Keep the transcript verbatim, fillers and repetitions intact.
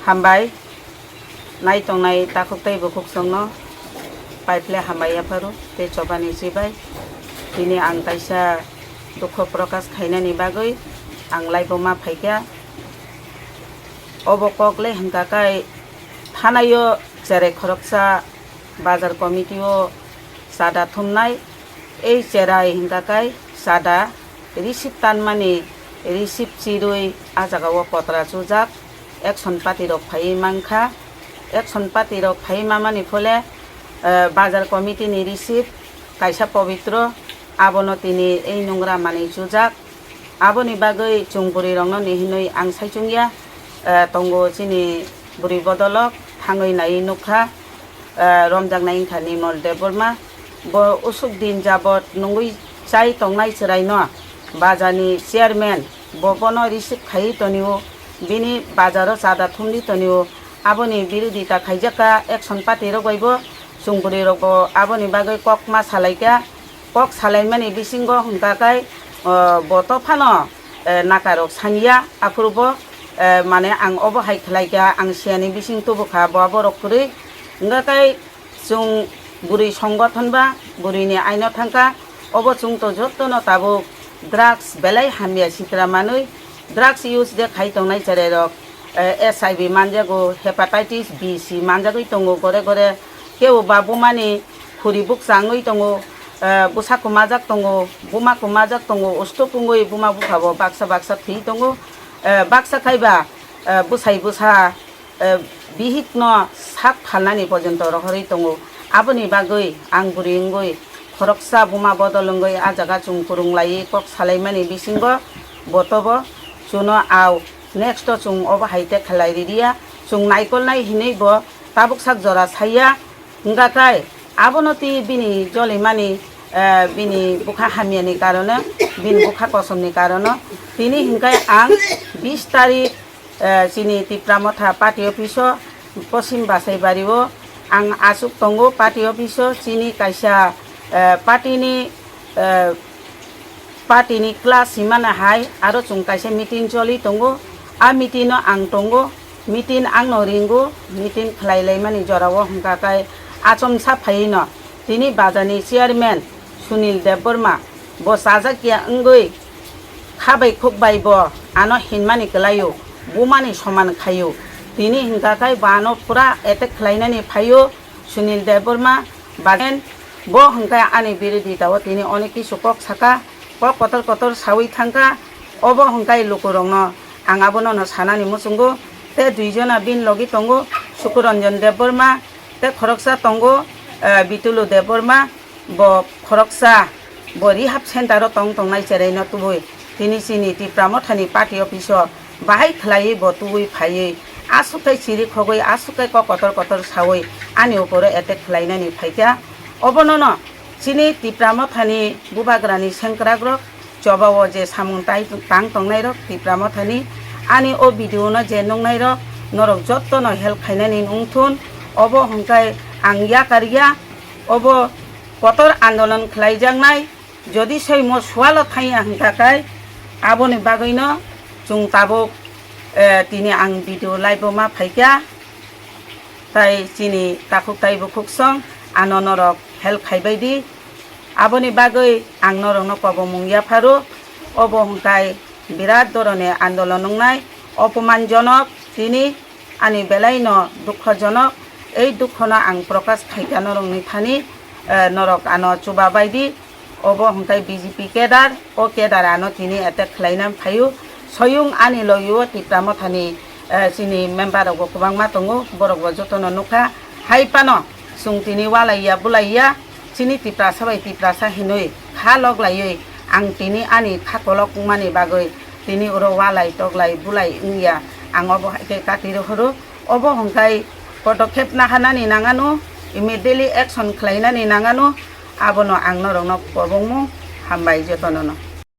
Hambai, nai tongnai takhuk tei bukhuk songno paiphle hambai yapharo tei chobani chibai. Tini ang kaisa dukho prokash khainani bagwi ang live-o ma phaikha. Obo kok le hwnkha kai thanaio cherai khoroksa bazar committee-o chada thumnai. Ei cherai hwnkha kai chada receipt tanmani, receipt chirwi a jagao kotra chujak, action party rok phaiwi mankha. Action party rok phaiwi mamani phole, eh, bazar committee ni receipt kaisa pobitro, abono tini ei nungra manwi chujak. Aboni bagwi chwng bwrwi rokno ni hinwi ang saichung ya, eh, tongo chini bwrwi bodolok thangwi naiwi nukha, eh, romjaknai wngkha Nimol Debbarma. Bo usuk din jabot nungwi chai tongnai chwraino bazarni chairman, bo bono receive khaiwi tonio, bini bazaro chada thumdi tonio. Aboni birodita khaijakha action party rok bai bo, chwng bwrwi rok bo aboni bagwi kok ma salaikha. Kok salaimani bisingo hwnkha kai, o, bo to phano, e, nakarok sanya, aphuru bo, e, mane ang obo hai khlaikha, ang siyani bising tubukha, bo borok kwrwi. Hwnkha kai chwng bwrwi songgothon ba bwrwini aino thangkha, obo chwng to jotono tabuk drugs belai hamya sitra manwi, drugs use de khai tongnai cherai rok, e, S I V manjago, hepatitis B C manjagwi tongo gore gore, kebo ba bumani khuri bukcha wngwi tongo, eh, bwsa kwmajak tongo, buma kwmajak tongo, usto pungwi buma bupha bo baksa baksa thwi tongo, eh, baksa khai ba, eh, bwsai bwsa, eh, bihik no sak phalnani porjonto rohorwi tongo. Aboni bagwi ang bwrwi wngwi khoroksa buma bodol wngwi a jaga chwng kwrwng laiwi kok salaimani bisingo bo tobo chuno au next o chwng obo hai te khlai ririya, chwng naikolnai hinwi bo tabuk sak jora saiya. Hwnkha khe abono twi bini jolimani, eh, bini bwkha hamyani karone, bini bwkha kosomni karono tini hwnkhe ang bis tarik, eh, chini Tipra Motha party office o Poschim Basaibari o ang achuk tongo party office o chini kaisa, eh, party ni, eh, party ni class himana hai aro chwng kaisa meeting choli tongo. A meeting no ang tongo, meeting ang no ringo, meeting khlai laimani jora o hwnkha khe achomsa phaiwi no tini bazar ni chairman Sunil Debbarma bo chajak ya wngwi kha bai khuk bai bo ano hinmani kwlaio, bumani soman khaio. Tini hwnkha khe bo ano pura attack khlainani phaio Sunil Debbarma bagen. Bo hwnkhe ani birodita o tini onek kisu kok saka, kok kotor kotor sawi thangkha. Obo hwnkhe lukurokno ang abono no sanani muchungo. Te duijona bini logi tongo, Sukuranjan Debbarma, te khoroksa tongo, eh, Bitulu Debbarma, bo khoroksa, bo rehab center o tong tongnai cheraino tubui tini chini Tipra Mothani party office o bahai khlaiwi bo tubui phaiwi aswk khe chiri khogwi aswk khe kok kotor kotor sawi ani uporo attack khlainani phaikha. Obono no chini Tipra Mothani bubagrani sengkrakrok, choba o je samung tai tang tongnai rok Tipra Mothani, ani o video no je nuknai rok, norok jotto no help khainani wngthun. Obo hwnkhe ang yakar ya, obo kotor andolon khlaijaknai. Jodi soimo sualo thangya hwnkha khe aboni bagwino chwng tabuk, eh, tini ang video live o ma phaikha. Tai chini takhuk tai bukhuk song ano norok help khaibai di. Aboni bagwi ang norokno kobongmung yapharo. Obo hwnkhe birat dhoroner andolon wngnai, opomanjonok tini ani belai no dukhojonok. Ei dukhono ang prokash khaikha norokni thani, eh, norok ano chuba bai di. Obo hwnkhe B J P kedar, o kedar ano tini attack khlaina phaio. Soyung ani logi o Tipra Mothani, eh, chini member rok bo kwbangma tongo, borok bo jotono nukha. Hai phano chwng tini walai ya bulai ya, chini Tiprasa bai Tiprasa hinwi kha lok laiwi ang tini ani kha kolok wngmani bagwi tini oro walai toklai bulai wngya, ang obo hai khe kati rohoro. Obo hwnkhe podokhep naharnani nangano, immediately action khlainani nangano, abono ang norokno kobongmung hambai jotonono.